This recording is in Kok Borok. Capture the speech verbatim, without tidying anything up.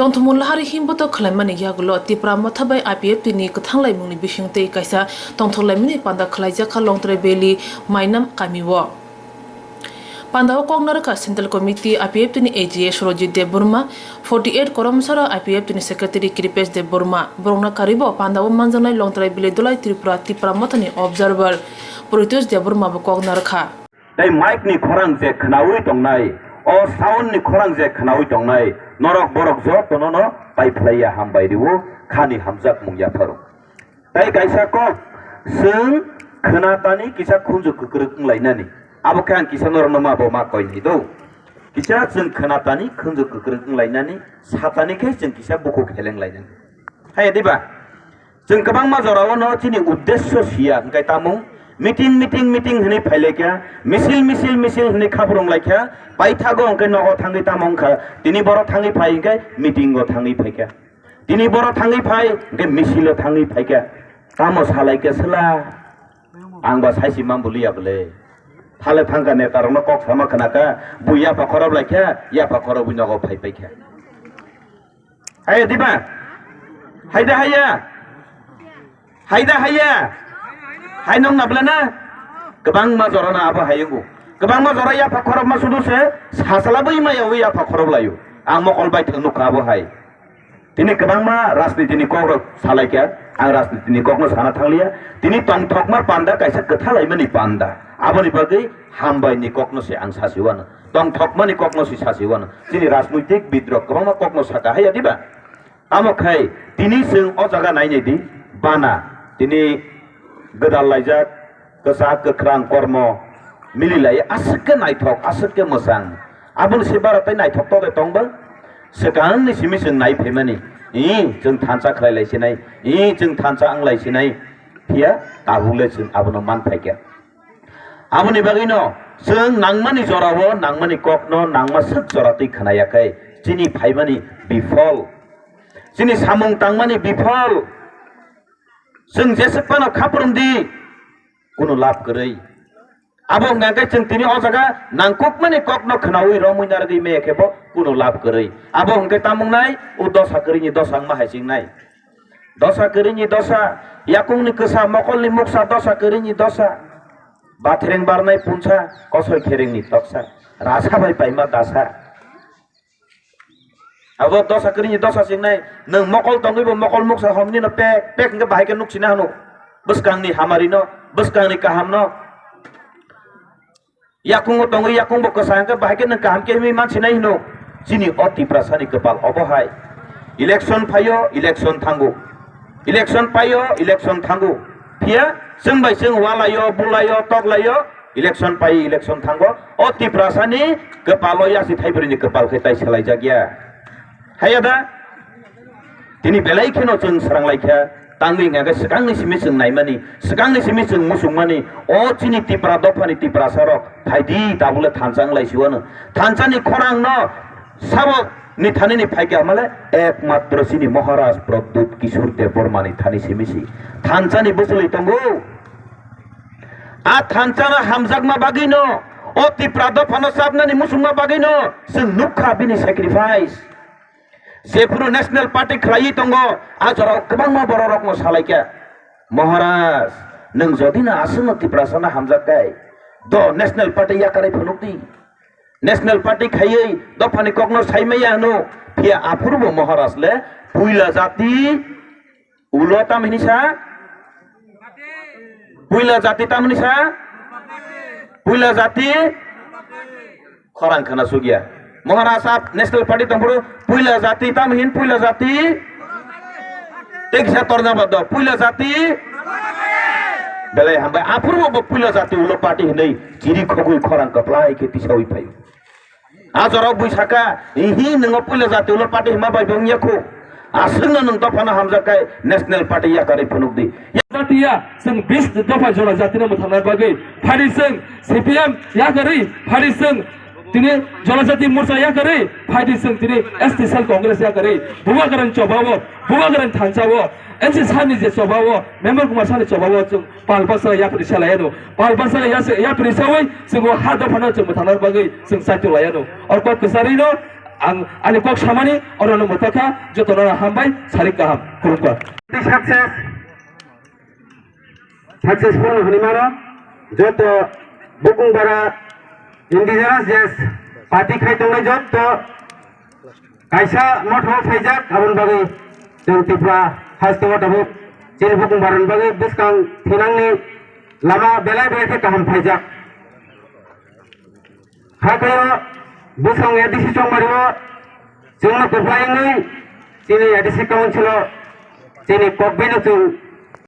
Tongthokmung lahari himboto khwlaimani yagulo Tipra Motha bai I P F T ni kwthanglaimungni bisingtwi kaisa tongthoklaimani panda khwlaijakha Longtrai Valley Mainam kamio. Pandao kok narwkha Central Committee I P F T ni A G A Surojit Debbarma, forty eight Koromsara I P F T ni Secretary Kripesh Debbarma. Borokno karibo pandao manjaknai Longtrai Valley Dolai Tripura Tipra Mothani Observer Protyush Debbarma bo kok narwkha. Tei mic ni khorang je khnaui tongnai, o sound ni khorang je khnaui tongnai, norok borok jotono no pai phlaiya hambai rwo, khani hamjakmung yapharo. Tei kaisa kok, chwng khna tani kisa khunju kwkrwk wng lainani. Abo khe ang kisa norokno ma bo ma koi ni do. Kisa chwng khna tani khunju kwkrwk wng lainani, satani khe chwng kisa bukhuk heleng lainani. Hai diba? Chwng kwbangma jorao no chini uddesyo siya hwnkhe tamo meeting, meeting, meeting hwnwi phailaikha, misil, misil, misil hwnwi khabrung laikha, paithago hwnkhe nogo thangwi tamo wngkha, tini boro thangwi phai hwnkhe meeting o thangwi phaikha, tini boro thangwi phai hwnkhe misil o thangwi phaikha, tamo salaikha sela, ang ba saisi mambuliya bwle, thale thangkha neta rokno kok sama khnakha, bui yapha khorop laikha, yapha khorobwi nogo phai paikha. Hai diba? Haida haya? Haida haya? Hai nong nabla na? Kwbangma jora na abo hayungo. Kwbangma jora yapha khorop ma sudu se sasala bui maya wi yapha khorop layo. Ang mokol bai thang nukha abo hai. Tini kwbangma rajniti ni kok rok salaikha. Ang rajniti ni kok no sana thangliya. Tini tongthokma panda kaisa kwthalaimani panda. Aboni bagwi hambai ni kok no se ang sasiwano. Tongthokmani kokno si sasi wano. Chini rajnoitik bidrok kwbangma kokno saka haiya diba? Tamo khai tini chwng o jaga nainai di, bana tini gwdal laijak, kwchak kwkhrang kormo mililai aswk khe naithok, aswk khe mwchang. Aboni se bara tei naithok togwi tongba swkangni simi chwng nai phaimani. I chwng thansa khlai lai sinai, i chwng thansa wng lai sinai, phiya tabuk le chwng abono man phaikha. Aboni bagwino chwng nangmani jorao nangmani kokno nangma swk jora twi khna ya khe chini phaimani bifol, chini samung tangmani bifol, chwng jeswk phano khaprwng di, kunu lab kwrwi. Abo hwnkha khe chwng tini o jaga nangkukmani kokno khnaui romwi narwgwi maya khe bo kunu lab kwrwi. Abo hwnkhe tamungnai o dosa kwrwini dosa wngma hai chingnai. Dosa kwrwini dosa, yakungni kwsa, mokolni muksa, dosa kwrwini dosa. Bathreng barnai punsa, kosoi kherengni toksa, rasa bai paima dasa. Abo dosa kwrwini dosa chingnai, nwng mokol tongwi bo mokol muksa homni no pek pek hwnkhe bahai khe nuk sina hwno, bwskangni hamari no, bwskangni kaham no. Yakungo tongwi yakung bo kwsa hwnkhe bahai khe nwng kaham khe himwi man sinai hwno. Chini o Tiprasani kwpal obo hai. Election phaio, election thango. Election paio, election thango. Phiya chwng bai chwng walaio, bulaio, toklaio, election paio, election thango. O Tiprasani kwpalo yasi thaibrwini kwpal khe tai swlaijakya. Haiya da? Tini belai kheno chwng swrang laikha, tangwi hwnkha khe swkangni simi chwng naimani, swkangni simi chwng muchungmani, o chini Tipra dophani Tiprasarok phaidi tabukle thansa wng lai siwano. Thansani khorangno sabo ni thanini phaikha hwnmale ekmatro chini Maharaj Pradyut Kishore Debbarmani thani simi si thansani bwchwlwi tongo. A thansano hamjakma bagwino, o Tipra dophano chapnani muchungma bagwino chwng nukha bini sacrifice. Jephuru National Party khlaiwi tongo, a jorao kwbangma bororokno salaikha, "Maharaj, nwng jodino aswkno Tiprasano hamjak khe, do National Party yakarwi phunukdi." National Party khaiwi dophani kokno saimaya hwno, phiya aphuru bo Maharaj le puila jati ulo tam hini sa? Puila jati tam hini sa? Puila jati? Khorang khna sugya. Maharaj ap National Party tongphuru puila jati tam hin puila jati? Teksa torna bado puila jati? Belai hambai aphuru bo puila jati ulo party hinwi chiri khogwi khorang kwplai khe tisawi phai. A jorao bui saka, "Ihi, nwngo puila jati ulo party hima bai bo wngya khu. Aswkno nwng dophano hamjak khe National Party yakarwi phunukdi." Jatiya, chwng bis dopha jora jatino mwthangnai bagwi phadi chwng C P M yakarwi, phadi chwng tini Jonojati Morcha yakarwi, phadi chwng tini S T Cell Congress yakarwi, Bubagrani chobao, Bubagrani thansao, N C sani je chobao, Member Kumar sani chobao chwng Pal bwsa yapri salai ano. Pal bwsa ya-, yapri sawi chwng o ha dophano chwng mwthangna bagwi chwng saichung lai ano. Oro kok kwcharwi no Ang ani kok samani oro no mwthakha, jotono hambai, sarik kaham, khulumkha. Success, successful hwnwi mano, joto Bukungbara indigenous je party khai tongnai joto kaisa motho phaijak, aboni bagwi chwng Tripura haste o tabuk chini Bukungbara ni bagwi bwskang thinangni lama belai belai khe kaham phaijak. Hakhe o bwskango A D C chongmari o chwngno kwplai wngwi chini A D C council o chini kokbai no chwng